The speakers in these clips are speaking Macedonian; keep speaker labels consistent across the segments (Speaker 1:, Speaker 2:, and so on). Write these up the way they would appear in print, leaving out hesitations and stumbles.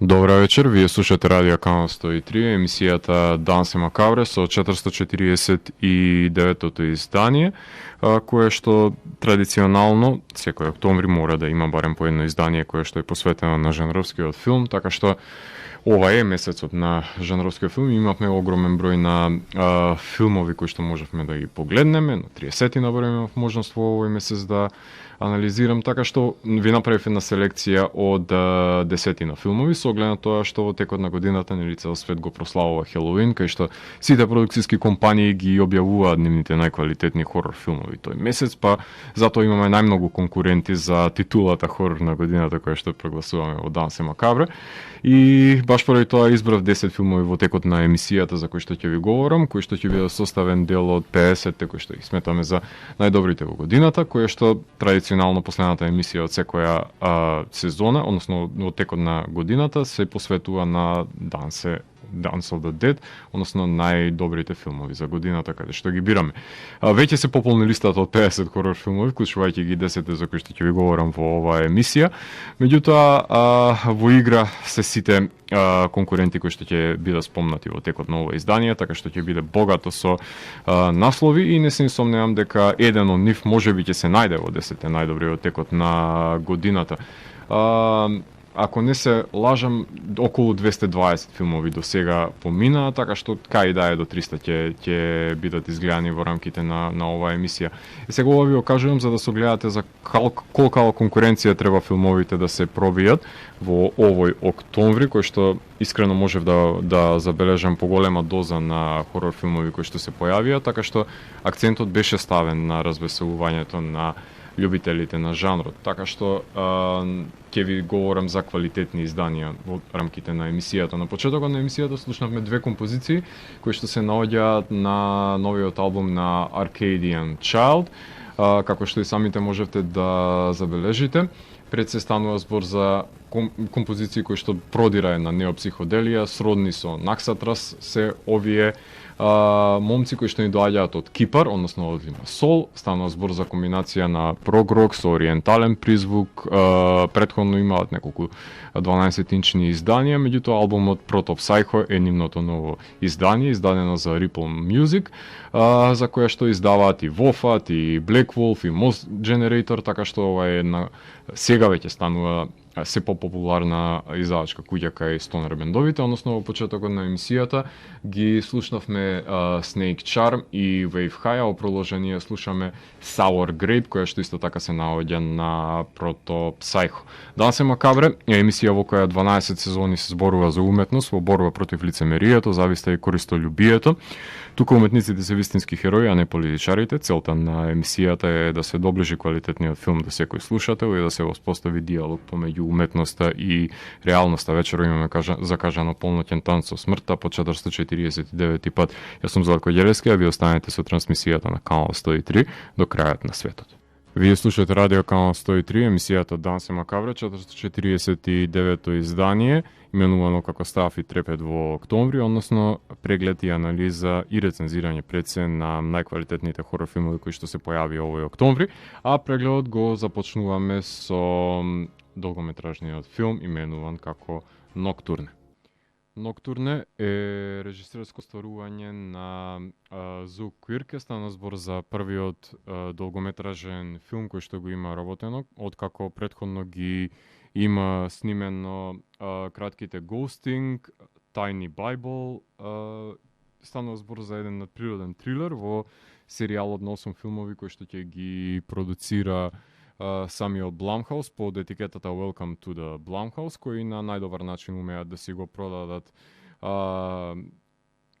Speaker 1: Добра вечер, вие слушате Радио Канал 103, емисијата Дансе Макавре со 449-тото издание, кое што традиционално секој октомври мора да има барем по едно издание кое што е посветено на жанровскиот филм, така што ова е месецот на жанровскиот филм. Имавме огромен број на филмови кои што можевме да ги погледнеме, на 30 на број имав можност во овој месец да анализирам, така што ви направив една селекција од десетина филмови со оглед на тоа што во текот на годината нели цел свет го прославува Хелоуин, кај што сите продукциски компании ги објавуваат нивните најквалитетни хорор филмови тој месец, па затоа имаме најмногу конкуренти за титулата хорор на годината која што прогласуваме во Дансе Макабре. И баш поради тоа избрав 10 филмови во текот на емисијата за кои што ќе ви говорам, кои што ќе биде составен дел од 50 кои што ги сметаме за најдобрите во годината, кои што традиционално последната емисија од секоја сезона, односно во текот на годината, се посветува на Dance of the Dead, односно најдобрите филмови за годината каде што ги бираме. Веќе се пополни листата од 50 хорор филмови, вклучувајќи ги 10 за кои што ќе ви говорам во оваа емисија. Меѓутоа, во игра се сите конкуренти кои што ќе бидат спомнати во текот на ова издание, така што ќе биде богато со наслови и не се сомневам дека еден од нив можеби ќе се најде во 10 најдобри во текот на годината. Ако не се лажам, околу 220 филмови до сега поминаа, така што кај да е до 300 ќе бидат изгледани во рамките на оваа емисија. И сега ова ви го кажувам за да се гледате за колка конкуренција треба филмовите да се пробијат во овој октомври, кој што искрено можев да забележам поголема доза на хорор филмови кои што се појавија, така што акцентот беше ставен на развеселувањето на љубителите на жанрот, така што ќе ви говорам за квалитетни изданија во рамките на емисијата. На почетокот на емисијата слушнавме две композиции кои што се наоѓаат на новиот албум на Arcadian Child, како што и самите можевте да забележите. Пред се станува збор за композиции кои што продира на неопсиходелија, сродни со Наксатрас се овие момци кои што ни доаѓаат од Кипар, односно од Лимасол. Станува збор за комбинација на прогрок со ориентален призвук. Претходно имаат неколку 12-инчни изданија, меѓутоа албумот Proto Psycho е нивното ново издание, издадено за Ripple Music, за која што издаваат и Wofat, и Black Wolf, и Most Generator, така што ова е една сега веќе станува се попопуларна издавачка куќа кај стонер бендовите, односно во почетокот на емисијата ги слушнавме Snake Charm и Wave High, а во продолжение слушаме Sour Grape, која што исто така се наоѓа на Proto Psycho. Данс е Макабре е емисија во која 12 сезони се зборува за уметност во борба против лицемерието, зависта и користолюбието. Тука уметниците се вистински херои, а не политичарите. Целта на емисијата е да се доближи квалитетниот филм до секој слушател и да се воспостави диалог помеѓу уметноста и реалноста. Вечер имаме закажано полноќен танц со смртта по 449 пат. Јас сум Златко Ѓелески, а ви останете со трансмисијата на Канал 103 до крајот на светот. Вие слушате Радио Канал 103, емисијата Дансе Макабре, 449-то издание, именувано како Став и трепет во октомври, односно преглед и анализа и рецензирање пред се на најквалитетните хорор филмови кои што се појави овој октомври, а прегледот го започнуваме со долгометражниот филм именуван како Ноктурне. Ноктурне е режисерско стварување на Зук Квирке, стана збор за првиот долгометражен филм кој што го има работено, откако претходно ги има снимено кратките Ghosting, Tiny Bible, стана збор за еден надприроден трилер во серијалот на 8 филмови кој што ќе ги продуцира самиот Blumhouse под етикетата Welcome to the Blumhouse, кои на најдобар начин умеат да си го продадат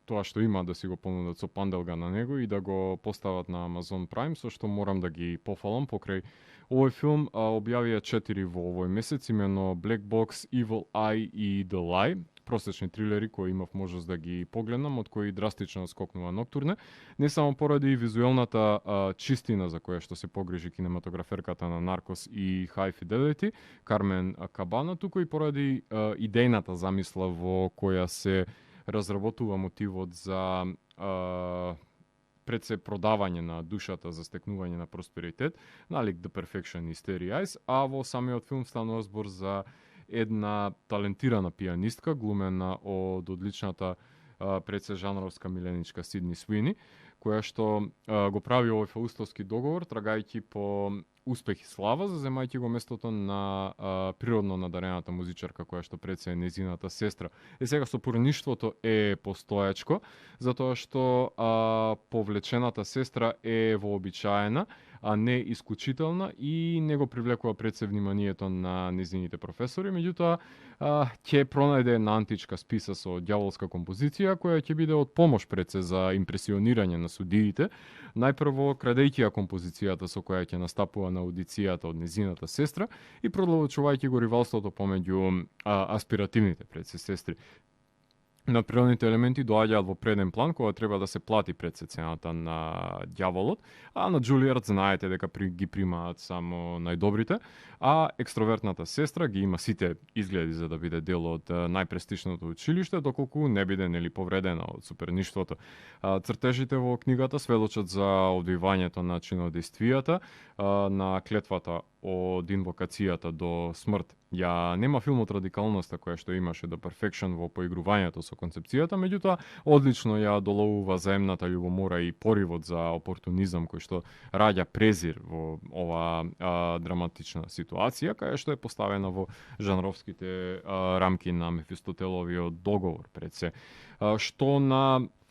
Speaker 1: тоа што има, да си го понудат со панделга на него и да го постават на Amazon Prime, со што морам да ги пофалам покрај овој филм. Објавија 4 во овој месец, имено Black Box, Evil Eye и The Lie, просечни трилери кои имав можност да ги погледнам, од кои драстично скокнува Ноктурне, не само поради визуелната чистина за која што се погрижи кинематограферката на Наркос и High Fidelity, Кармен Кабана, туку и поради идејната замисла во која се разработува мотивот за пред се продавање на душата за стекнување на просперитет, налик The Perfection и Starry Eyes, а во самиот филм станува збор за една талентирана пијанистка, глумена од одличната предсежанровска миленичка Сидни Свини, која што го прави овој фаустовски договор, трагајќи по успех и слава, заземајќи го местото на природно надарената музичарка која што пред се е незината сестра. Сега сопругништвото е постоечко, затоа што повлечената сестра е вообичаена, а не исклучителна и не го привлекува пред се вниманието на незините професори, меѓутоа ќе пронајде една античка списа со ѓаволска композиција која ќе биде од помош пред се за импресионирање на судиите, најпрво крадејќи ја композицијата со која ќе настапува на аудицијата од незината сестра и продолжувајќи го ривалството помеѓу аспиративните пред се сестри. На природните елементи доаѓаат во преден план кога треба да се плати пред се цената на ѓаволот, а на Џулијард знаете дека ги примаат само најдобрите, а екстровертната сестра ги има сите изгледи за да биде дел од најпрестижното училиште, доколку не биде нели повредена од суперништвото. Цртежите во книгата сведочат за одвивањето на чинодействијата, на клетвата од инвокацијата до смрт. Ја нема филмот радикалноста која што имаше The Perfection во поигрувањето со концепцијата, меѓутоа одлично ја доловува заемната љубомора и поривот за опортунизам кој што раѓа презир во оваа драматична ситуација, каја што е поставена во жанровските рамки на Мефистотеловиот договор пред се. Што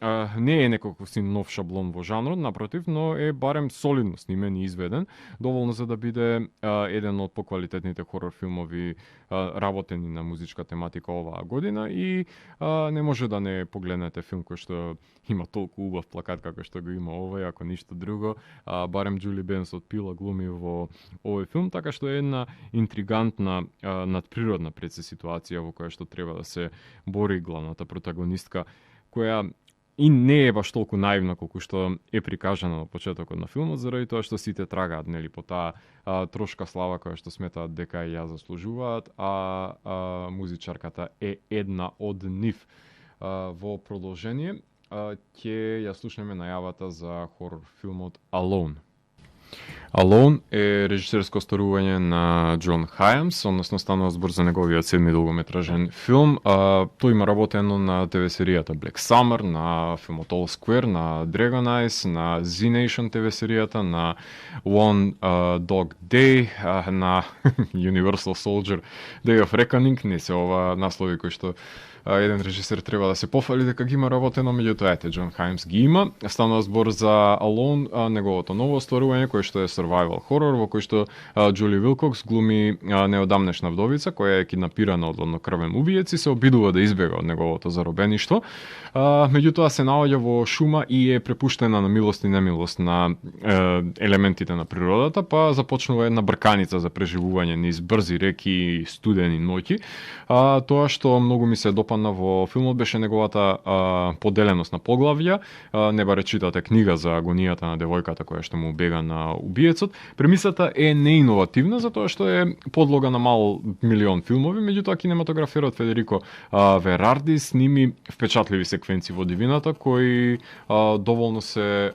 Speaker 1: не е некој си нов шаблон во жанрот, напротив, но е барем солидно снимен и изведен, доволно за да биде еден од поквалитетните хорор филмови работени на музичка тематика оваа година и не може да не погледнете филм кој што има толку убав плакат како што го има овој, ако ништо друго, барем Џули Бенс од Пила глуми во овој филм, така што е една интригантна надприродна пред се ситуација во која што треба да се бори главната протагонистка, која и не е баш толку наивна колку што е прикажана на почетокот на филмот, заради тоа што сите трагаат нели по таа трошка слава која што сметаат дека ја заслужуваат, а музичарката е една од нив. Во продолжение ќе ја слушнеме најавата за хорор филмот Alone. Alone е режисерско остварување на Џон Хајамс, односно станува збор за неговиот седми долгометражен филм. Тој има работено на ТВ серијата Black Summer, на филмот All Square, на Dragon Eyes, на Z Nation ТВ серијата, на One Dog Day, на Universal Soldier Day of Reckoning. Не се ова наслови кои што еден режисер треба да се пофали дека ги има работено, меѓутоа ете Џон Хајмс ги има. Станува збор за Alone, неговото ново остварување кој што е survival horror во кој што Џули Вилкокс глуми неодамнешна вдовица која е киднапирана од ладнокрвен убиец и се обидува да избега од неговото заробеништво. Меѓутоа се наоѓа во шума и е препуштена на милост и немилост на елементите на природата, па започнува една брканица за преживување низ брзи реки и студени ноќи. Тоа што многу ми се допадна во филмот беше неговата поделеност на поглавја. Не баре читате книга за агонијата на девојката која што му бега на убиецот. Премисата е неиновативна затоа што е подлога на мал милион филмови, меѓутоа кинематограферот Федерико Верарди сними впечатливи секвенции во дивината кои доволно се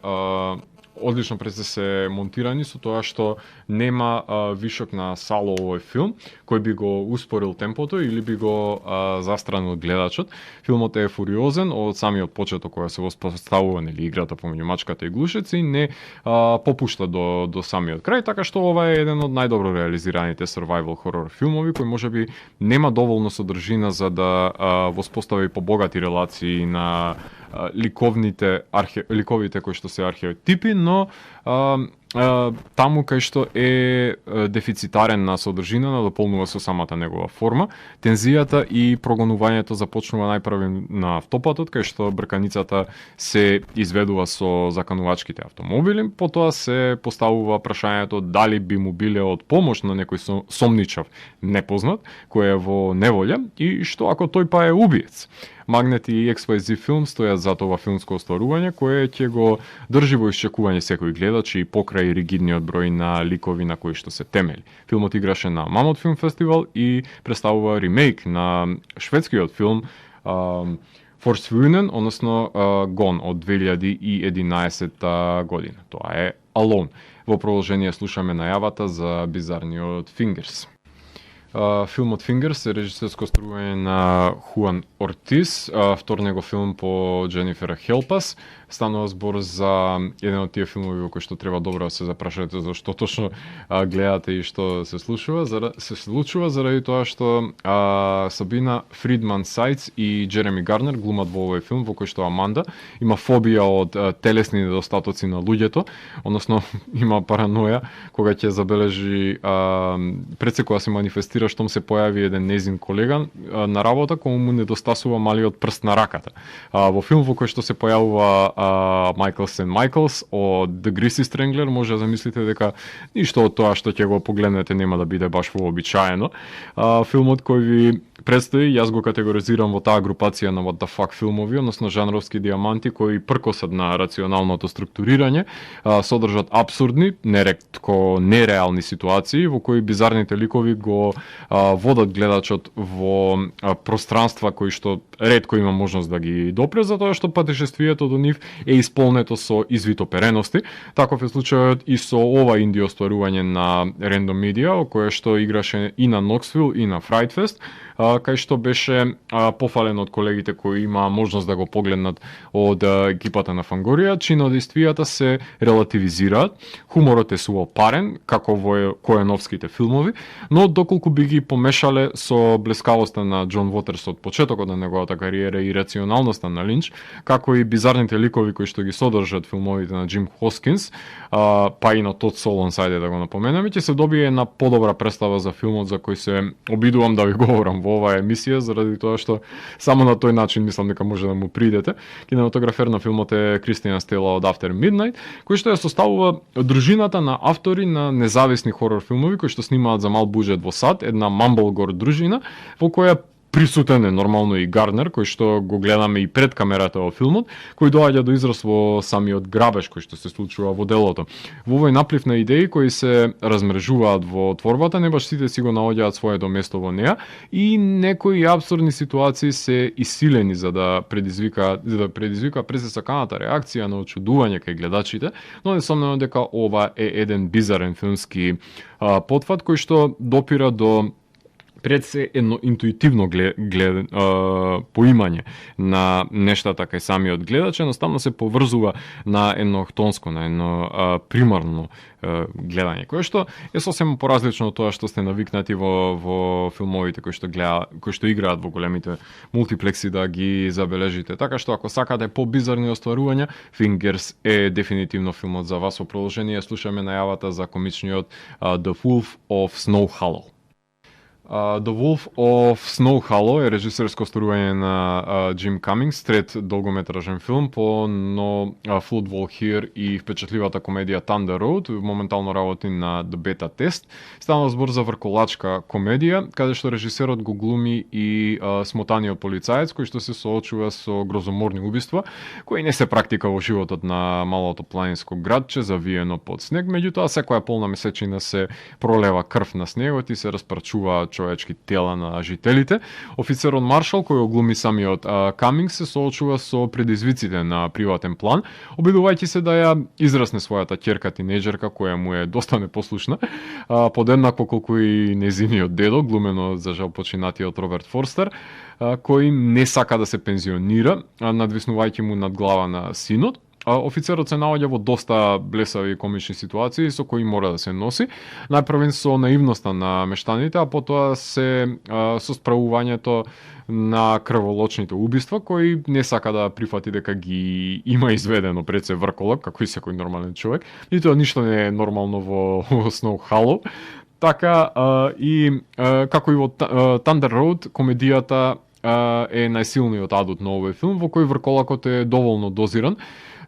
Speaker 1: одлично пред се монтирани со тоа што нема вишок на сало овој филм кој би го успорил темпото или би го застранил гледачот. Филмот е фуриозен од самиот почеток кога се воспоставува нели играта помеѓу мачката и глушец и не попушта до самиот крај, така што ова е еден од најдобро реализираните survival horror филмови кој можеби нема доволно содржина за да воспостави побогати релации на ликовите кои што се архетипи, но таму кај што е дефицитарен на содржина, надополнува со самата негова форма. Тензијата и прогонувањето започнува најпрво на автопатот, кај што брканицата се изведува со заканувачките автомобили, потоа се поставува прашањето дали би му биле од помош на некој сомничав непознат, кој е во неволја и што ако тој па е убиец. Магнет и XYZ Film стојат за ова филмско остварување кое ќе го држи во исчекување секој гледач и покрај ригидниот број на ликови на кои што се темели. Филмот играше на Мамот филм фестивал и представува ремейк на шведскиот филм Forsvunnen, односно Gone од 2011 година. Тоа е Alone. Во продолжение слушаме најавата за бизарниот Fingers. Филмот Fingers е режисерско остварување на Хуан Ортис, втор негов филм по Дженифер Хелпас. Станува збор за еден од тие филмови во кои што треба добро да се запрашате за што точно гледате и што се случува, заради тоа што Сабина Фридман Сайц и Джереми Гарнер глумат во овој филм во кој што Аманда има фобија од телесни недостатоци на луѓето, односно има параноја кога ќе забележи пред се кога се манифестира штом се појави еден незин колега на работа кој му недостасува малиот прст на раката. Во филм во кој што се појавува Майклс and Майклс од The Greasy Strangler, може да замислите дека ништо од тоа што ќе го погледнете нема да биде баш вообичаено. Филмот кој ви предстои, јас го категоризирам во таа групација на what the fuck филмови, односно жанровски диаманти кои пркосат на рационалното структурирање, содржат абсурдни, неретко нереални ситуации во кои бизарните ликови го водат гледачот во пространства кои што ретко има можност да ги допре, затоа што патешествието до нив е исполнето со извитоперености. Таков е случајот и со ова инди остварување на Random Media, кое што играше и на Knoxville и на Fright Fest, кај што беше пофален од колегите кои има можност да го погледнат од екипата на Фангорија. Чинодействијата се релативизираат, хуморот е суопарен, како во коеновските филмови, но доколку би ги помешале со блескавоста на Џон Вотерс од почетокот на неговата кариера и рационалноста на Линч, како и бизарните ликови кои што ги содржат филмовите на Џим Хоскинс, па и на Тод Солонс, ајде да го напоменеме, ќе се добие една подобра представа за филмот за кој се обидувам да ви говорам во оваа емисија, заради тоа што само на тој начин мислам дека може да му придете. Кинематографер на филмот е Кристина Стела од After Midnight, кој што ја составува дружината на автори на независни хорор филмови кои што снимаат за мал буџет во САД, една Mumblegore дружина во која присутен е нормално и Гарнер, кој што го гледаме и пред камерата во филмот, кој доаѓа до израз во самиот грабеж кој што се случува во делото. Во овој наплив на идеи кои се размрежуваат во творбата, не баш сите си го наоѓаат своето место во неа и некои апсурдни ситуации се исилени за да предизвика пресаканата реакција на очудување кај гледачите, но несомнено дека ова е еден бизарен филмски потфат кој што допира до пред се едно интуитивно поимање на нештата кај самиот гледач, едноставно се поврзува на едно тонско, на едно примарно гледање, кое што е сосема поразлично од тоа што сте навикнати во филмовите кои што играат во големите мултиплекси да ги забележите. Така што ако сакате по-бизарни остварувања, Fingers е дефинитивно филмот за вас. Во продолжение слушаме најавата за комичниот The Wolf of Snow Hollow. The Wolf of Snow Hollow е режисерско остварување на Джим Камингс, трет долгометражен филм по No Football Here и впечатливата комедија Thunder Road, моментално работи на The Beta Test. Станува збор за врколачка комедија, каде што режисерот го глуми и смотаниот полицаец кој што се соочува со грозоморни убиства, кои не се практика во животот на малото планинско градче завиено под снег, меѓутоа секоја полна месечина се пролева крв на снегот и се распарчуваат човечки тела на жителите. Офицерот Маршал, кој оглуми самиот Камингс, се соочува со предизвиците на приватен план, обидувајќи се да ја израсне својата ќерка тинејџерка која му е доста непослушна, подеднакво колку и незиниот дедо, глумено за жал починатиот Роберт Форстер, кој не сака да се пензионира, надвиснувајќи му над глава на синот. Офицерот се наоѓа во доста блесави и комични ситуации со кои мора да се носи. Најпрвен со наивноста на мештаните, а потоа се со справувањето на крволочните убиства, кои не сака да прифати дека ги има изведено пред се врколак, како и секој нормален човек. И тоа ништо не е нормално во Snow Hollow. Така како и во Thunder Road, комедијата е најсилниот адут на овој филм, во кој врколакот е доволно дозиран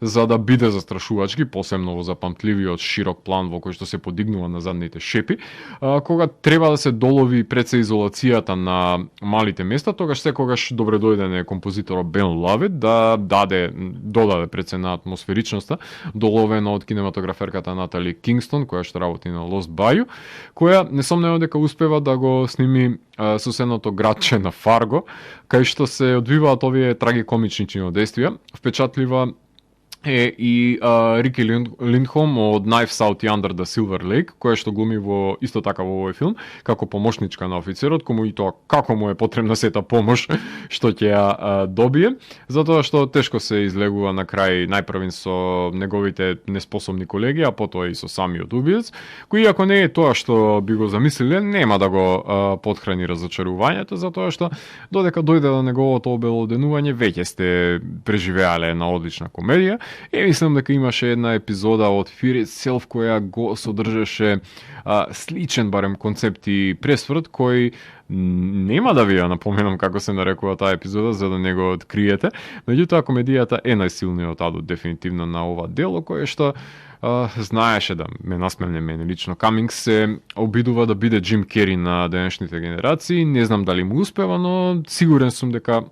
Speaker 1: за да биде застрашувачки, посебно во запамтливиот широк план во кој што се подигнува на задните шепи. Кога треба да се долови пред се изолацијата на малите места, тогаш секогаш добре дојден е композиторот Бен Лавет да додаде пред се на атмосферичноста, доловена од кинематограферката Натали Кингстон, која што работи на Lost Bayou, која несомнено дека успева да го сними соседното градче на Фарго, кај што се одвиваат овие трагикомични чинодействија, впечатлива е и Рики Линдхолм од Knives Out Yonder the Silver Lake, која што глуми во исто така во овој филм како помошничка на офицерот, кому и тоа како му е потребна сета помош што ќе ја добие, затоа што тешко се излегува на крај најпрвин со неговите неспособни колеги, а потоа и со самиот убиец, кој иако не е тоа што би го замислиле, нема да го потхрани разочарувањето, затоа што додека дојде до неговото обелоденување, веќе сте преживеале една одлична комедија. И мислам дека имаше една епизода од Fear Itself која го содржаше сличен барем концепт и пресврт кој нема да ви ја напоменам како се нарекува таа епизода за да не го откриете. Меѓутоа комедијата е најсилниот адут дефинитивно на ова дело кое што знаеше да ме насмевне мене лично. Камингс се обидува да биде Джим Кери на денешните генерации. Не знам дали му успева, но сигурен сум дека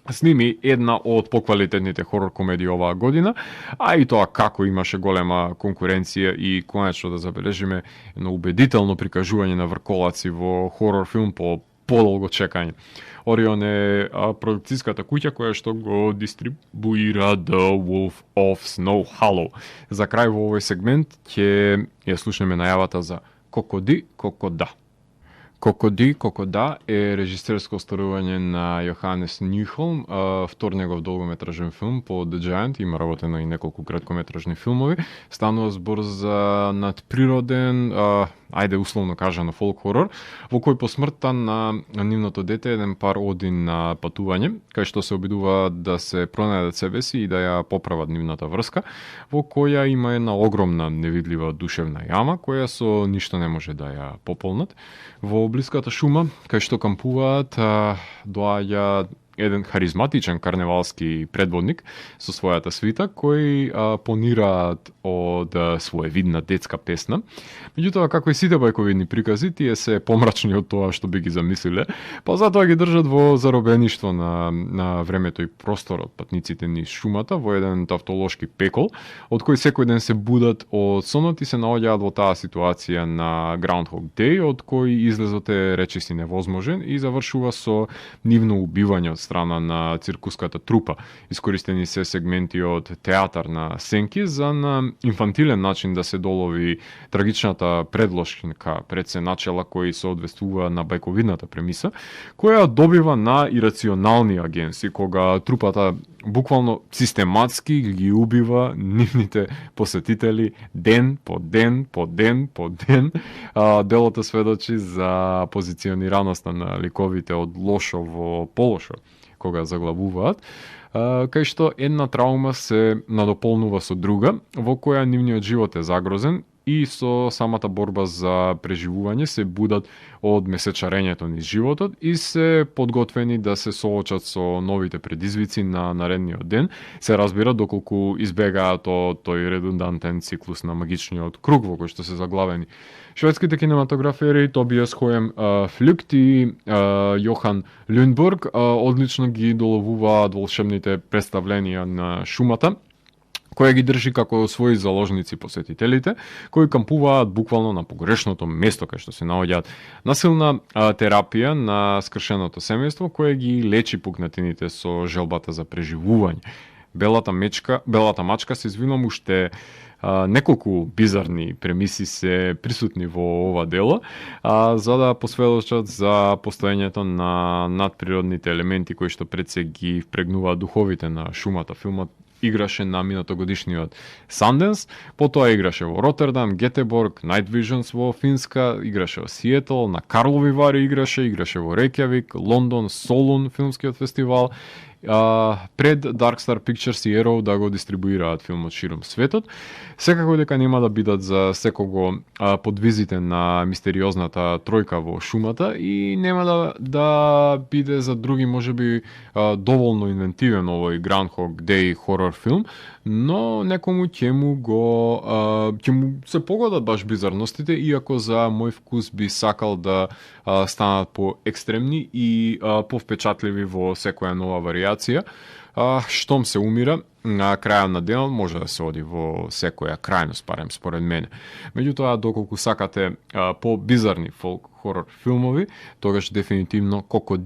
Speaker 1: сними една од поквалитетните хорор комедии оваа година, а и тоа како имаше голема конкуренција и конечно да забележиме едно убедително прикажување на врколаци во хорор филм по подолго чекање. Орион е продукцијската куќа која што го дистрибуира The Wolf of Snow Hollow. За крај во овој сегмент ќе ја слушнеме најавата за Кокоди Кокода. Кокоди Кокода е режисерско остарување на Јоханес Нјухолм, втор негов долгометражен филм по The Giant, има работено и неколку краткометражни филмови. Станува збор за надприроден, ајде условно кажано фолк хорор, во кој по смртта на нивното дете еден пар оди на патување, кај што се обидува да се пронајдат себе си и да ја поправат нивната врска, во која има една огромна невидлива душевна јама, која со ништо не може да ја пополнат. Во блиската шума, кај што кампуваат, доаѓа еден харизматичен карневалски предводник со својата свита, кои понираат од своевидна детска песна. Меѓутоа, како и сите бајковидни прикази, тие се помрачни од тоа што би ги замислиле, па затоа ги држат во заробеништво на времето и просторот патниците низ шумата во еден тавтолошки пекол, од кој секој ден се будат од сонот и се наоѓаат во таа ситуација на Groundhog Day, од кој излезот е речиси невозможен и завршува со нивно убивање од страна на циркуската трупа. Искористени се сегменти од театар на сенки за на инфантилен начин да се долови трагичната предложка пред се начела кои се одвестува на бајковидната премиса, која добива на ирационални агенси, кога трупата буквално систематски ги убива нивните посетители ден по ден по ден по ден. Делото сведочи за позиционираноста на ликовите од лошо во полошо кога заглавуваат, кај што една траума се надополнува со друга, во која нивниот живот е загрозен и со самата борба за преживување се будат од месечарењето низ животот и се подготвени да се соочат со новите предизвици на наредниот ден. Се разбира доколку избегаат од тој редундантен циклус на магичниот круг во кој што се заглавени шведските кинематографери Тобиас Хоем Флюкт и Јохан Люнбург одлично ги доловуваат волшебните представленија на шумата, која ги држи како своји заложници посетителите, кои кампуваат буквално на погрешното место кај што се наоѓаат. Насилна терапија на скршеното семејство која ги лечи пукнатините со желбата за преживување. Белата мачка се извинувам уште неколку бизарни премиси се присутни во ова дело, за да посведочат за постоењето на надприродните елементи кои што пред се ги впрегнуваат духовите на шумата. Филмот играше на минатогодишниот Санденс, потоа играше во Ротердам, Гетеборг, Night Visions во Финска, играше во Сиетл, на Карлови Вари играше во Рејкјавик, Лондон, Солун филмскиот фестивал, пред Dark Star Pictures и Arrow да го дистрибуираат филмот широм светот. Секако дека нема да бидат за секого подвизите на мистериозната тројка во шумата и нема да биде за други можеби доволно инвентивен овој Groundhog Day хорор филм, но некому ќе му се погодат баш бизарностите, иако за мој вкус би сакал да станат по екстремни и повпечатливи во секоја нова варијација рекреација. Штом се умира, на крајот на денот може да се оди во секоја крајност, барем според мене. Меѓутоа, доколку сакате по-бизарни фолк хорор филмови, тогаш дефинитивно Коко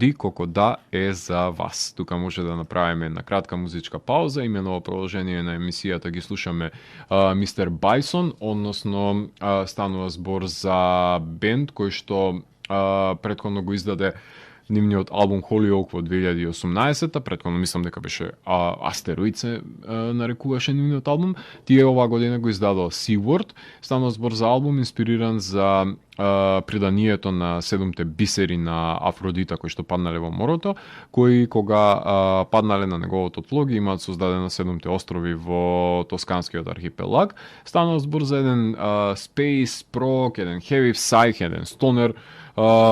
Speaker 1: да е за вас. Тука може да направиме една кратка музичка пауза, имено во продолжение на емисијата ги слушаме Мистер Байсон, односно станува збор за бенд кој што претходно го издаде нивниот албум Holyoke во 2018-та, претходно мислам дека беше Астероид се нарекуваше нивниот албум. Тие оваа година го издадоа Seaward, станува збор за албум инспириран за преданието на 7 бисери на Афродита кои што паднале во морото, кои кога паднале на неговото тло ги имаат создадено 7 острови во Тосканскиот архипелаг. Станува збор за еден space prog, еден heavy psych, еден stoner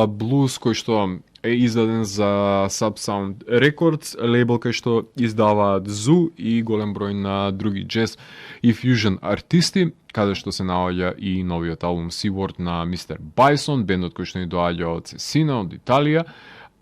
Speaker 1: блуз кој што е издаден за Subsound Records, лейбл кај што издаваат Zoo и голем број на други джез и фьюжн артисти, каде што се наоѓа и новиот албум Seaward на Мистер Байсон, бендот кој што ни доаѓа од Цесина, од Италија.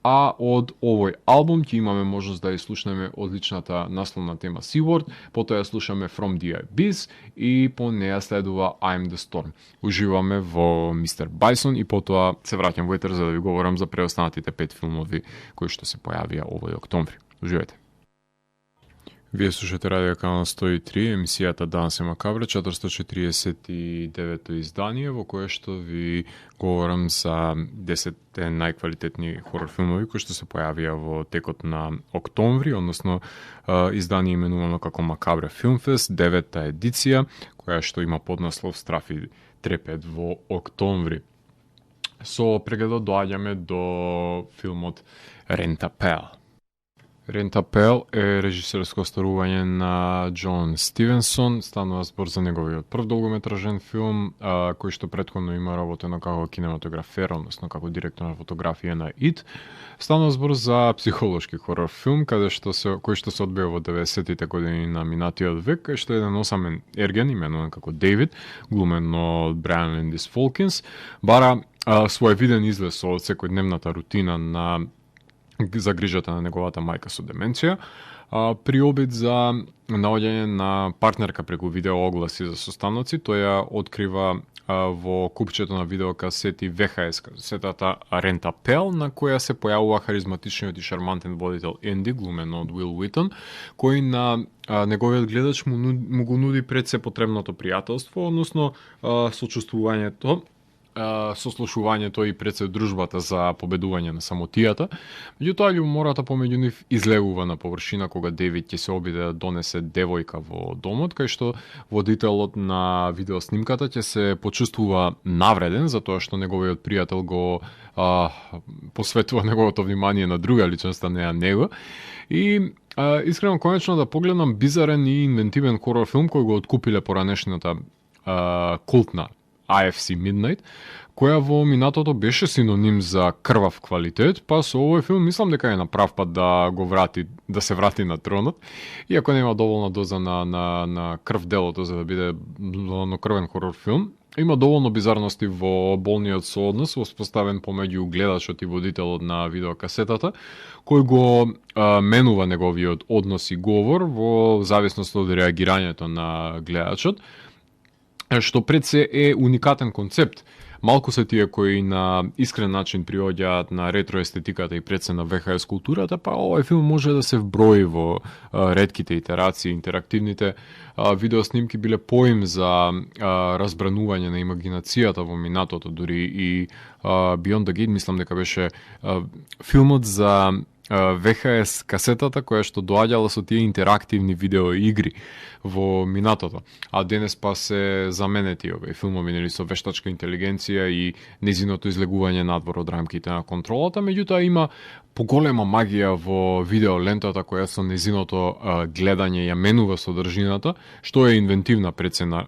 Speaker 1: А од овој албум ќе имаме можност да ја слушнеме одличната насловна тема Seaward, потоа ја слушаме From the Abyss и по неја следува I'm the Storm. Уживаме во Мистер Байсон и потоа се враќам во етер за да ви говорам за преостанатите 5 филмови кои што се појавија овој октомври. Уживајте. Вие слушате Радио Канал 103, емисијата Данс и Макабре, 449-то издание, во кое што ви говорам за 10 најквалитетни хорор филмови кои што се појавија во текот на октомври, односно издание именувано како Макабре Филмфест, 9-та едиција, која што има поднаслов Страф и трепет во октомври. Со прегледот доаѓаме до филмот Рентапел. Рентапел е режисерско старување на Џон Стивенсон, станува збор за неговиот прв долгометражен филм, кој што претходно има работено како кинематографер, односно како директор на фотографија на ИТ. Станува збор за психолошки хорор филм, кој што се одбива во 90-тите години на минатиот век, кај што еден осамен ерген, именуван како Дейвид, глумен од Брайан Лендис Фолкинс, бара свој виден излез од секојдневната рутина на за грижата на неговата мајка со деменција, при обид за наоѓање на партнерка преку видеоогласи за состаноци, тој ја открива во купчето на видеокасети VHS касетата Рентапел, на која се појавува харизматичниот и шармантен водител Енди, глумен од Уил Уитон, кој на неговиот гледач му го нуди пред се потребното пријателство, односно сочувствувањето, сослушувањето и пред се дружбата за победување на самотијата. Меѓутоа, љубомората помеѓу нив излегува на површина кога Девид ќе се обиде да донесе девојка во домот, кај што водителот на видеоснимката ќе се почувствува навреден затоа што неговиот пријател го посветува неговото внимание на друга личност, а не на него. И искрено конечно да погледнам бизарен и инвентивен хорор филм кој го откупиле поранешната култна AFC Midnight, која во минатото беше синоним за крвав квалитет, па со овој филм мислам дека е на прав пат да се врати на тронот, иако нема доволна доза на крв делото за да биде крвен хорор филм. Има доволно бизарности во болниот сооднос воспоставен помеѓу гледачот и водителот на видеокасетата, кој го менува неговиот однос и говор во зависност од реагирањето на гледачот, што пред се е уникатен концепт. Малку се тие кои на искрен начин приоѓаат на ретро естетиката и пред се на VHS културата, па овој филм може да се вброи во ретките итерации, интерактивните видеоснимки биле поим за разбранување на имагинацијата во минатото, дури и Beyond the Gate мислам дека беше филмот за VHS касетата која што доаѓала со тие интерактивни видеоигри во минатото, а денес па се заменети овие филмови нели со вештачка интелигенција и незиното излегување надвор од рамките на контролата, меѓутоа има поголема магија во видеолентата која со незиното гледање ја менува содржината, што е инвентивна прецена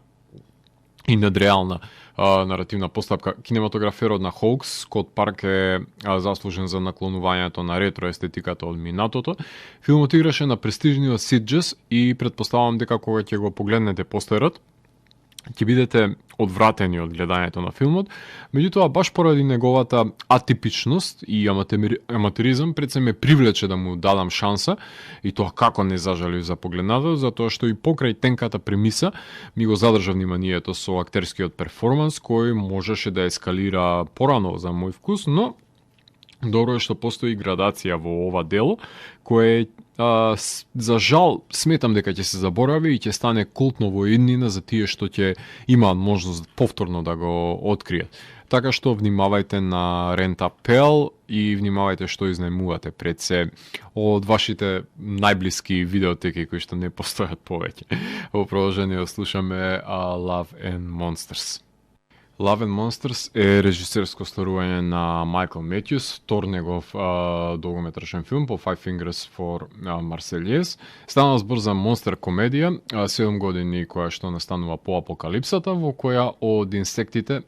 Speaker 1: и надреална наративна постапка. Кинематограферот на Хоукс, Скот Парк е заслужен за наклонувањето на ретро естетиката од минатото. Филмот играше на престижниот Сиджес и претпоставам дека кога ќе го погледнете постерот, ќе бидете одвратени од гледањето на филмот, меѓутоа баш поради неговата атипичност и аматеризам пред се ме привлече да му дадам шанса и тоа како не зажалив за погледнато, затоа што и покрај тенката премиса ми го задржа вниманието со актерскиот перформанс кој можеше да ескалира порано за мој вкус, но добро е што постои градација во ова дело, кое за жал сметам дека ќе се заборави и ќе стане култно во иднина за тие што ќе имаат можност повторно да го откријат. Така што внимавајте на Rent-A-Pal и внимавајте што изнајмувате пред се од вашите најблиски видеотеки кои што не постојат повеќе. Во продолжение слушаме Love and Monsters. Love and Monsters е режисерско стварување на Майкл Метјус, втор негов долгометражен филм по Five Fingers for Marseillais. Станува збор за монстер комедија, 7 години која што настанува по апокалипсата, во која од инсектите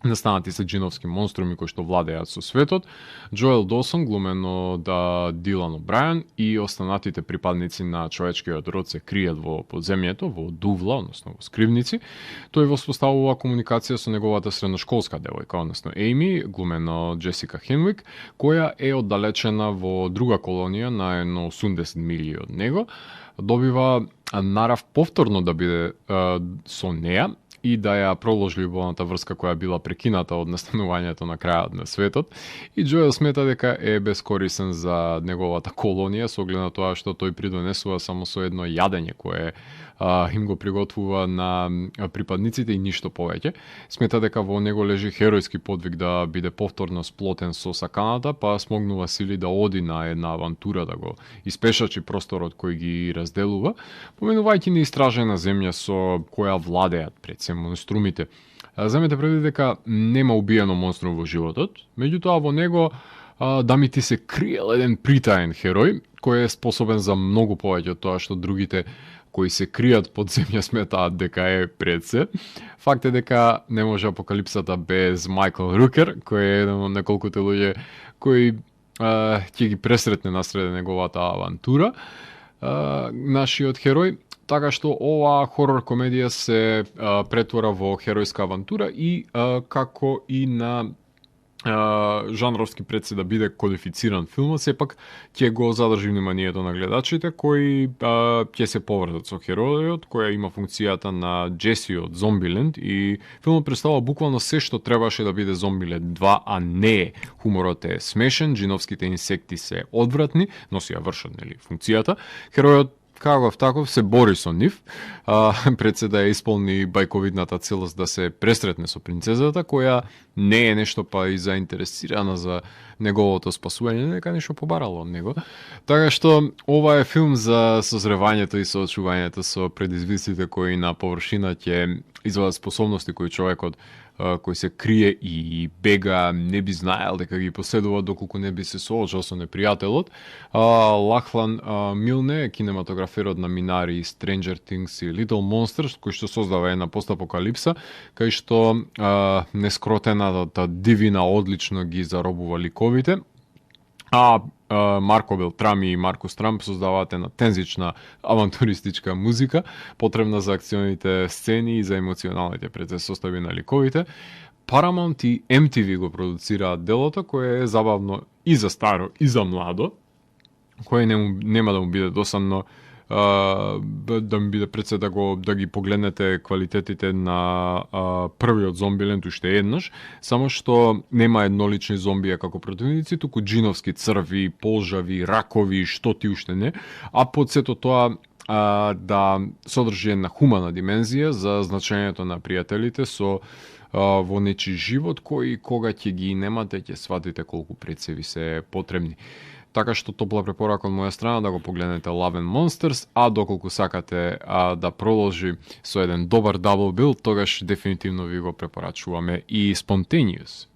Speaker 1: настанати се джиновски монструми кои што владеат со светот. Джоел Доусон, глумен од Дилан О'Брајан, и останатите припадници на човечкиот род се кријат во подземјето, во Дувла, односно во скривници. Тој воспоставува комуникација со неговата средношколска девојка, односно Ейми, глумен од Джесика Хенвик, која е оддалечена во друга колонија на едно 80 милји од него. Добива нарав повторно да биде со неа и да ја проложи љубовната врска која била прекината од настанувањето на крајот на светот. И Джоел смета дека е бескорисен за неговата колонија, со оглед на тоа што тој придонесува само со едно јадење кое им го приготвува на припадниците и ништо повеќе. Смета дека во него лежи херојски подвиг да биде повторно сплотен со саканата, па смогнува сили да оди на една авантура да го испешачи просторот кој ги разделува, поминувајќи неистражена земја со која владеат пред се монструмите. Земете предвид дека нема убиено монструм во животот, меѓутоа во него дамити се криел еден притаен херој кој е способен за многу повеќе од тоа што другите кои се кријат под земја сметаат дека е пред се. Факт е дека не може апокалипсата без Майкл Рукер, кој е еден од неколкуте луѓе кои ќе ги пресретне насреде неговата авантура, нашиот херој. Така што ова хорор комедија се претвора во херојска авантура и како и на жанровски пред се да биде кодифициран филмот, сепак ќе го задржи вниманието на гледачите кои ќе се поврзат со херојот, која има функцијата на Джеси од Зомбиленд, и филмот представува буквално се што требаше да биде Зомбиленд 2, а не е. Хуморот е смешен, джиновските инсекти се одвратни, но си ја вршат функцијата. Херојот каков таков се бори со нив, пред се да ја исполни бајковидната целост да се пресретне со принцезата, која не е нешто па и заинтересирана за неговото спасување, нека нешто побарало од него. Така што ова е филм за созревањето и соочувањето со предизвиците кои на површина ќе извадат способности кои човекот кој се крие и бега не би знаел дека ги поседува доколку не би се соочил со непријателот. Лахлан Милне е кинематограферот на Минари, Stranger Things и Little Monsters, кој што создава една постапокалипса, кај што нескротената дивина одлично ги заробува ликовите, а Марко Белтрами и Маркус Трамп создаваат една тензична авантуристичка музика, потребна за акционите сцени и за емоционалните предсостави на ликовите. Paramount и MTV го продуцираат делото, кое е забавно и за старо, и за младо, кое нема да му биде досадно да ми биде пред се да ги погледнете квалитетите на првиот Зомбиленд уште еднаш, само што нема еднолични зомбија како противници, туку джиновски црви, полжави, ракови, што ти уште не, а под сето тоа да содржи една хумана димензија за значењето на пријателите со во нечи живот, кои кога ќе ги немате, ќе сватите колку пред се ви се потребни. Така што топла препорака од моја страна да го погледнете Love and Monsters, а доколку сакате да продолжи со еден добар дабл бил, тогаш дефинитивно ви го препорачуваме и Spontaneous.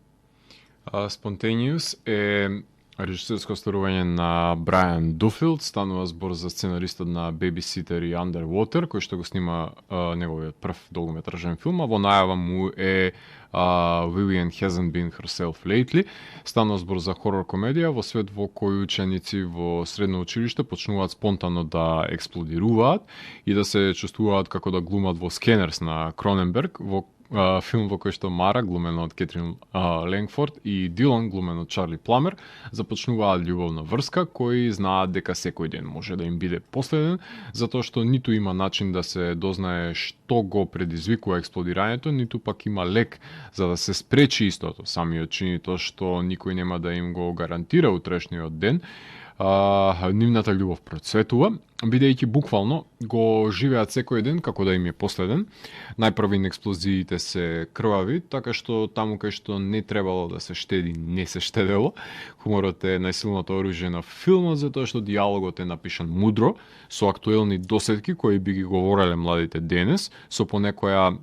Speaker 1: Spontaneous е Режисерско остварување на Брайан Дуфилд, станува збор за сценаристот на Babysitter и Underwater, кој што го снима неговиот прв долгометражен филм, а во најава му е Vivian Hasn't Been Herself Lately. Станува збор за хорор комедија во свет во кој ученици во средно училиште почнуваат спонтано да експлодируваат и да се чувствуваат како да глумат во Скенерс на Кроненберг, во филм во кој што Мара, глумена од Кетрин Ленгфорд, и Дилан, глумен од Чарли Пламер, започнуваат љубовна врска, кои знаат дека секој ден може да им биде последен, затоа што ниту има начин да се дознае што го предизвикува експлодирањето, ниту пак има лек за да се спречи истото. Самиот чини тоа што никој нема да им го гарантира утрешниот ден, нивната љубов процветува, бидејќи буквално го живеат секој ден како да им е последен. Најпрвин експлозиите се крвави, така што таму кај што не требало да се штеди, не се штедело. Хуморот е најсилното оружје на филмот, затоа што диалогот е напишан мудро, со актуелни досетки кои би ги говореле младите денес, со понекоја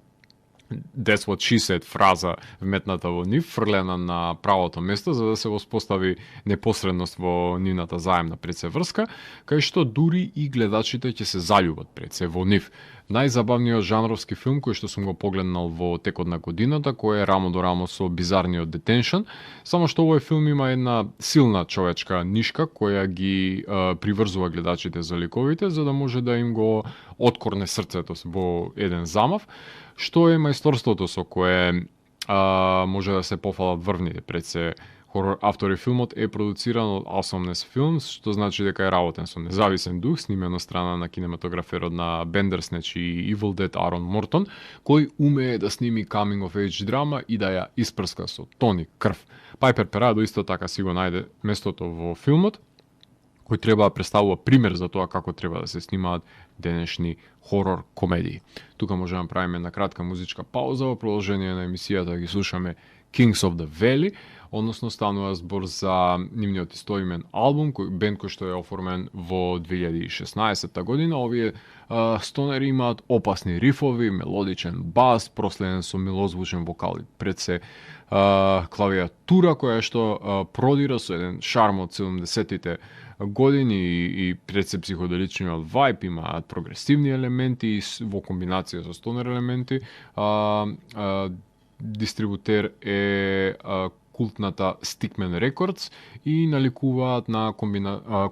Speaker 1: That's what she said фраза вметната во нив, фрлена на правото место за да се воспостави непосредност во нивната заемна предсеврска, кај што дури и гледачите ќе се заљубат пред се во нив. Најзабавниот жанровски филм кој што сум го погледнал во текот на годината, кој е рамо до рамо со бизарниот Detention, само што овој филм има една силна човечка нишка која ги приврзува гледачите за ликовите, за да може да им го откорне срцето во еден замав, што е мајсторството со кое може да се пофалат врвните пред се хорор автори. Филмот е продуциран од Awesomeness Films, што значи дека е работен со независен дух, снимен од страна на кинематограферот на Bandersnatch и Evil Dead Aaron Morton, кој умее да сними coming of age драма и да ја испрска со тони крв. Пайпер Перадо исто така си го најде местото во филмот, кој треба да представува пример за тоа како треба да се снимаат денешни хорор комедии. Тука можеме да правиме една кратка музичка пауза, во продолжение на емисијата ги слушаме Kings of the Valley, односно станува збор за нивниот истоимен албум, бенд кој што е оформен во 2016 година. Овие стонери имаат опасни рифови, мелодичен бас, проследен со милозвучен вокал и пред се клавиатура која што продира со еден шарм од 70-тите години и пред се психоделичниот вајб, имаат прогресивни елементи во комбинација со стонер елементи. Дистрибутер е култната Stickman Records и наликуваат на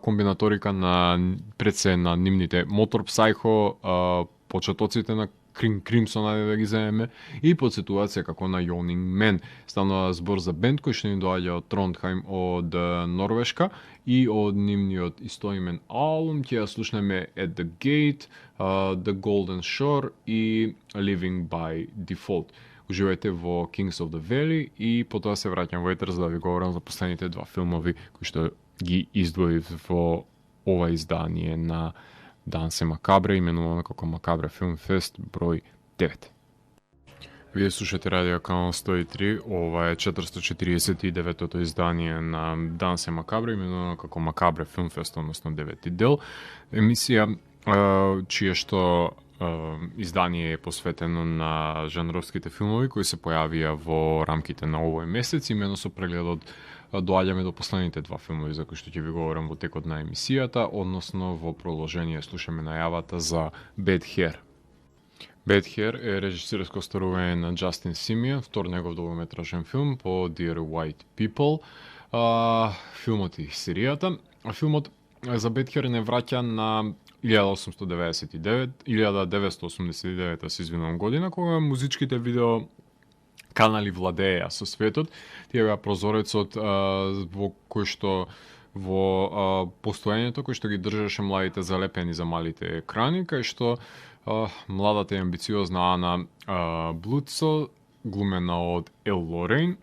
Speaker 1: комбинаторика на пред се на нивните Motor Psycho, почетоците на Crimson, да ги земеме, и подсетуваат како на Yawning Man. Станува збор за бенд кој што ни доаѓа од Трондхаим, од Норвешка, и од нивниот истоимен албум ќе ја слушнеме At the Gate, The Golden Shore и Living by Default. Уживајте во Kings of the Valley и потоа се враќам во етер за да ви говорам за последните два филмови кои што ги издвоив во ова издание на Дансе Макабре, именувано како Макабре Film Fest број 9. Вие слушате Радио Канал 103, ова е 449-тото издание на Дансе Макабре, именувано како Макабре Film Fest, односно 9-ти дел. Емисија чие што издание е посветено на жанровските филмови кои се појавија во рамките на овој месец, имено со прегледот доаѓаме до последните два филмови за кои што ќе ви говорам во текот на емисијата, односно во продолжение слушаме најавата за Bad Hair. Bad Hair е режисерско остварување на Джастин Симијан, втор негов долгометражен филм по Dear White People. Филмот и серијата. Филмот за Bad Hair не враќа на 1989 се извинувам година, кога музичките видео канали владееа со светот. Тие беа прозорецот во кој што во постоењето кој што ги држеше младите залепени за малите екрани, кај што младата и амбициозна Ана Блуцо, глумена од Ел Лорейн,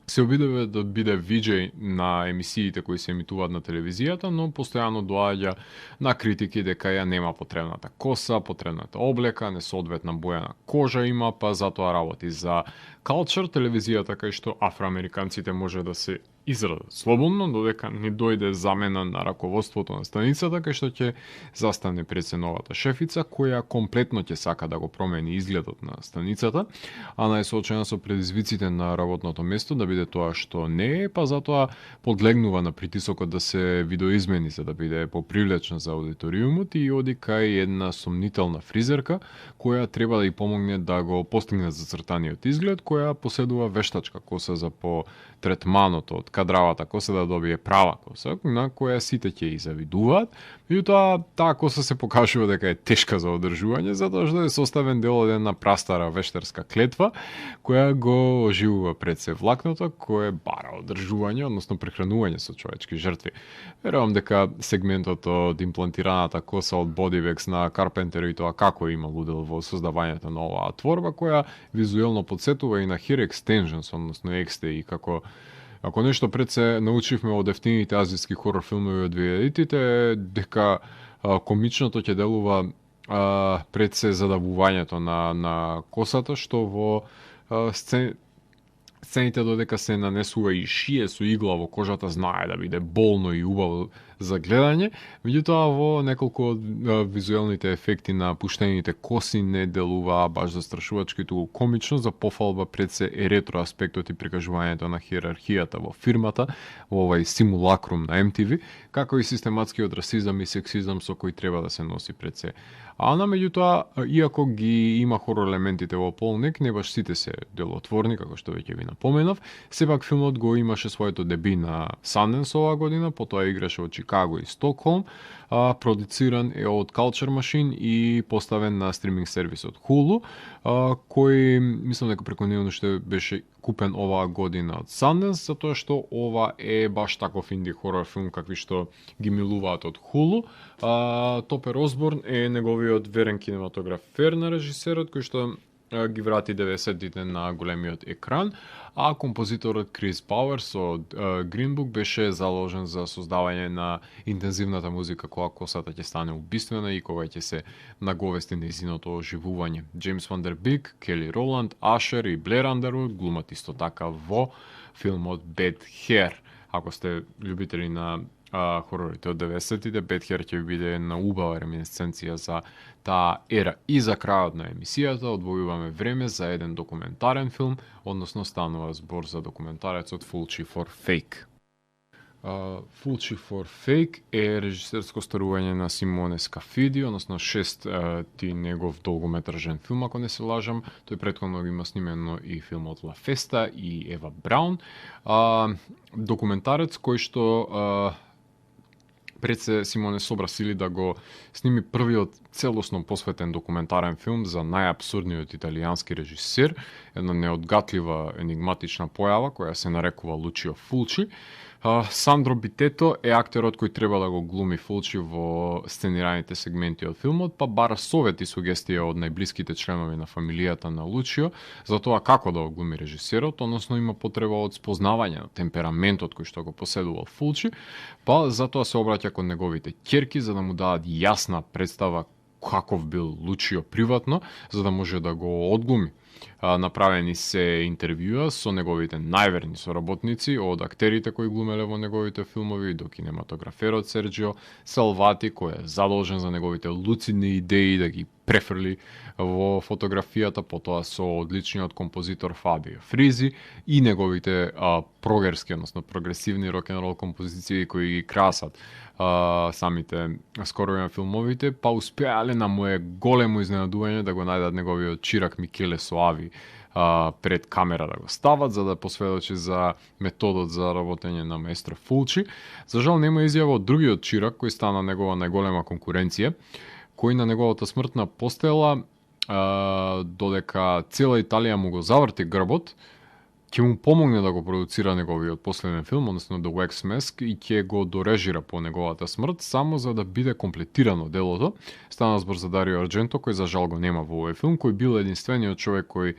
Speaker 1: се обидува да биде виджеј на емисиите кои се емитуваат на телевизијата, но постојано доаѓа на критики дека ја нема потребната коса, потребната облека, несоодветна боја на кожа има, па затоа работи за Culture, телевизијата кај што афроамериканците може да се израда слободно, додека не дојде замена на раководството на станицата, кај што ќе застане пред се новата шефица, која комплетно ќе сака да го промени изгледот на станицата, а не е соочена со предизвиците на работното место да биде тоа што не е, па затоа подлегнува на притисокот да се видоизмени за да биде попривлечна за аудиториумот и оди кај една сомнителна фризерка, која треба да ја помогне да го постигне зацртаниот изглед, која поседува вештачка коса за по третманото од кадравата коса да добие права коса, на која сите ќе и завидуваат, меѓутоа таа коса се покажува дека е тешка за одржување, затоа што е составен дел од една прастара вештерска клетва, која го оживува пред се влакното, кое бара одржување, односно прехранување со човечки жртви. Верувам дека сегментот од имплантираната коса од Бодивекс на Карпентер и тоа како има удел во создавањето на оваа творба, која визуелно подсетува и на Hair Extensions, односно XT, и како ако нешто пред се научивме од ефтините азијски хорор филмови од 2000-тите, дека комичното ќе делува пред се задавувањето на косата, што во сцените додека се нанесува и шие со игла во кожата, знае да биде болно и убаво за гледање, меѓутоа во неколку од визуелните ефекти на пуштените коси не делува баш застрашувачки, туку комично, за пофалба пред се е ретро аспектот и прикажувањето на хиерархијата во фирмата, во овај симулакрум на MTV, како и систематскиот расизам и сексизам со кој треба да се носи пред се. Ана, меѓутоа, иако ги има хорор елементите во полник, не баш сите се делотворни, како што веќе ви напоменав, сепак филмот го имаше своето деби на Sundance оваа година, потоа играше од Чикаго и Стокхолм, продуциран е од Culture Machine и поставен на стриминг сервисот Hulu, кој, мислам дека преку него што беше купен оваа година од Sundance, затоа што ова е баш таков инди хорор филм какви што ги милуваат од Hulu. Топер Осборн е неговиот верен кинематографер на режисерот, кој што ги врати 90-тите на големиот екран, а композиторот Крис Пауерс од Green Book беше заложен за создавање на интензивната музика кога косата ќе стане убиствена и кога ќе се наговести нејзиното оживување. Джеймс Ван дер Бик, Кели Роланд, Ашер и Блер Андервуд глумат исто така во филмот Bad Hair. Ако сте љубители на хорорите од 90-тите, Bad Hair ќе биде една убава реминесценција за таа ера. И за крајот на емисијата одвојуваме време за еден документарен филм, односно станува збор за документарецот Fulci for Fake. Fulci for Fake е режисерско старување на Симоне Скафиди, односно 6-ти негов долгометражен филм, ако не се лажам. Тој претходно има снимено и филмот La Festa и Ева Браун. Документарец кој што пред се Симоне собра сили да го сними првиот целосно посветен документарен филм за најапсурдниот италијански режисер, една неодгатлива енигматична појава која се нарекува Лучио Фулчи. Сандро Битето е актерот кој треба да го глуми Фулчи во сценираните сегменти од филмот, па бара совет и сугестија од најблиските членови на фамилијата на Лучио за тоа како да го глуми режисерот, односно има потреба од спознавање на темпераментот кој што го поседувал Фулчи, па затоа се обраќа кон неговите ќерки за да му дадат јасна представа каков бил Лучио приватно, за да може да го одглуми. Направени се интервјуа со неговите најверни соработници, од актерите кои глумеле во неговите филмови до кинематограферот Серджио Салвати, кој е задолжен за неговите луцидни идеи да ги префрли во фотографијата, потоа со одличниот композитор Фабио Фризи и неговите прогерски, односно прогресивни рок-н-рол композиции кои ги красат самите скорови на филмовите, па успеале на моје големо изненадување да го најдат неговиот чирак Микеле Соави пред камера да го стават, за да посведочи за методот за работење на маестро Фулчи. За жал нема изјава од другиот чирак кој стана негова најголема конкуренција, кој на неговата смртна постела, додека цела Италија му го заврти грбот, ќе му помогне да го продуцира неговиот последен филм, односно The Wax Mask, и ќе го дорежира по неговата смрт, само за да биде комплетирано делото. Стана збор за Дарио Ардженто, кој за жал го нема во овој филм, кој бил единствениот човек кој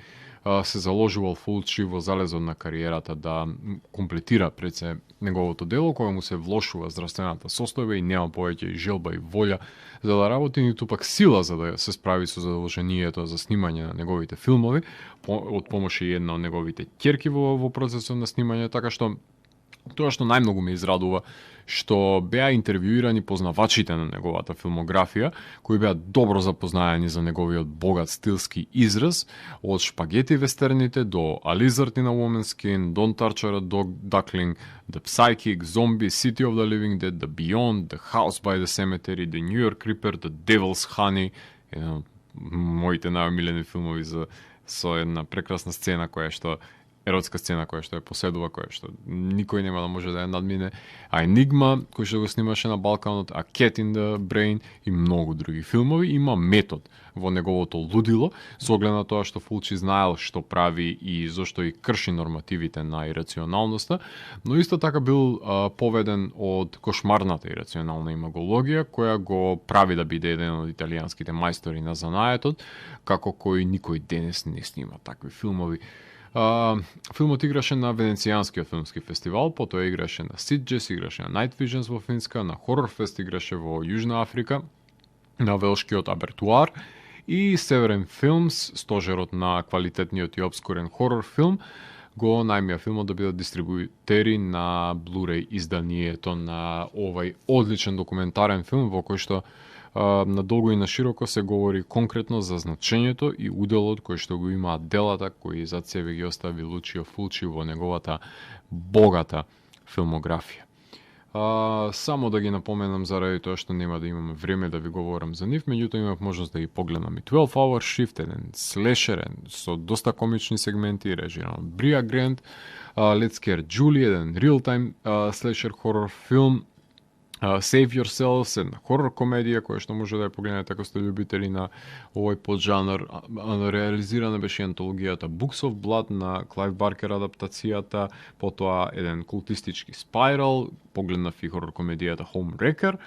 Speaker 1: се заложувал Фулчи во залезот на кариерата да комплетира пред се неговото дело, кога му се влошува здравствената состојба и нема повеќе и желба и волја за да работи, ниту пак сила за да се справи со задолжението за снимање на неговите филмови, од помош и една од неговите ќерки во процесот на снимање, така што Тоа што најмногу ме израдува, што беа интервјуирани познавачите на неговата филмографија, кои беа добро запознаени за неговиот богат стилски израз, од шпагети вестерните до A Lizard in a Woman's Skin, Don't Torture a Duckling, The Psychic, Zombie, City of the Living Dead, The Beyond, The House by the Cemetery, The New York Ripper, The Devil's Honey, еден од моите најомилени филмови со една прекрасна сцена која што еротска сцена која што ја поседува, која што никој нема да може да ја надмине, а Енигма, кој што го снимаше на Балканот, а Cat in the Brain и многу други филмови. Има метод во неговото лудило, со оглед на тоа што Фулчи знаел што прави и зошто и крши нормативите на ирационалноста, но исто така бил поведен од кошмарната ирационална имагологија, која го прави да биде еден од италијанските мајстори на занаетот, како кој никој денес не снима такви филмови. Филмот играше на Венецијанскиот филмски фестивал, потоа играше на Ситџес, играше на Night Visions во Финска, на Хорорфест играше во Јужна Африка, на Велшкиот Абертуар и Северен Филмс, стожерот на квалитетниот и обскурен хорор филм, го најмија филмот да бидат дистрибутери на Blu-ray изданието на овај одличен документарен филм во кој што надолго и на широко се говори конкретно за значењето и уделот кој што го имаат делата кои зад себе ги остави Лучио Фулчи во неговата богата филмографија. Само да ги напоменам заради тоа што нема да имаме време да ви говорам за нив, меѓутоа имав можност да ги погледам и 12 Hour Shift, еден слешерен со доста комични сегменти, режиран од Брија Грант, Let's Scare Julie, еден real-time слешер хорор филм, Save Yourselves, една хорор комедија која што може да ја погледнете ако сте љубители на овој поджанр. Реализирана беше антологијата Books of Blood на Клајв Баркер адаптацијата, потоа еден култистички Spiral, погледнав и хорор комедијата Homewrecker,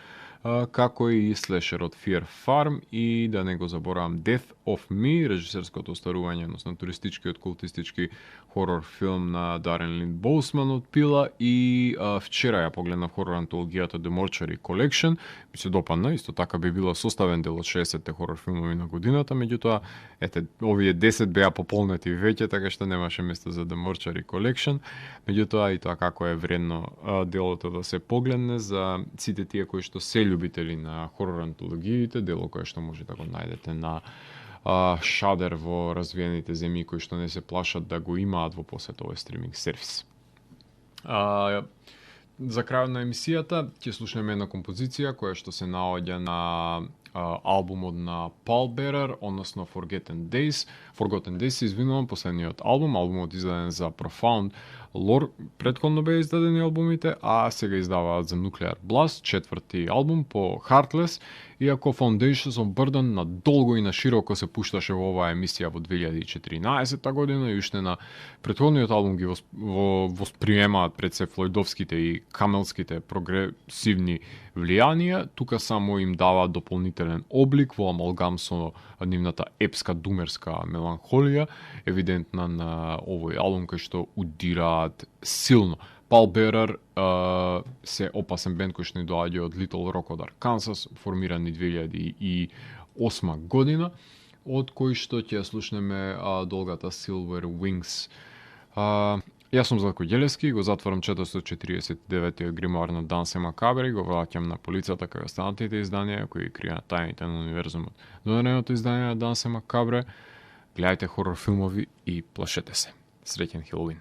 Speaker 1: како и слешерот Fear Farm и да не го заборавам Death of Me, режисерското остарување, односно туристичкиот култистички хорор филм на Дарен Лин Боусман од Пила и вчера ја погледнав хорор антологијата The Mortuary Collection, ми се допадна, исто така би била составен дел од 60-те хорор филмови на годината, меѓутоа, ете, овие 10 беа пополнети веќе, така што немаше место за The Mortuary Collection, меѓутоа и тоа како е вредно делото да се погледне за сите тие кои што се љубители на хорор антологиите, дело кое што може да го најдете на Shudder во развиените земји кои што не се плашат да го имаат во посет овој стриминг сервис. За крајот на емисијата ќе слушнеме една композиција која што се наоѓа на албумот на Pallbearer, односно Forgotten Days, извинувам, последниот албумот издаден за Profound Lore, претходно беа издадени албумите, а сега издаваат за Nuclear Blast, четврти албум по Heartless, иако Foundations of Burden надолго и на широко се пушташе во оваа емисија во 2014 година и уште на претходниот албум ги восприемаат пред се флојдовските и камелските прогресивни влијанија, тука само им дава дополнителен облик во амалгам со нивната епска думерска меланхолија, евидентна на овој албум кој што удираат силно. Pallbearer се опасен бенд кој што ни доаѓа од Little Rock од Аркансас, формирани 2008 година, од кој што ќе слушнеме долгата Silver Wings. Јас сум Златко Ѓелевски, го затворам 449-тиот гримоар на Дансе Макабре, го враќам на полицата кај останатите изданија кои кријаат тајните на универзумот. Доненото издание на Дансе Макабре, гледајте хорор филмови и плашете се. Среќен Хелоуин!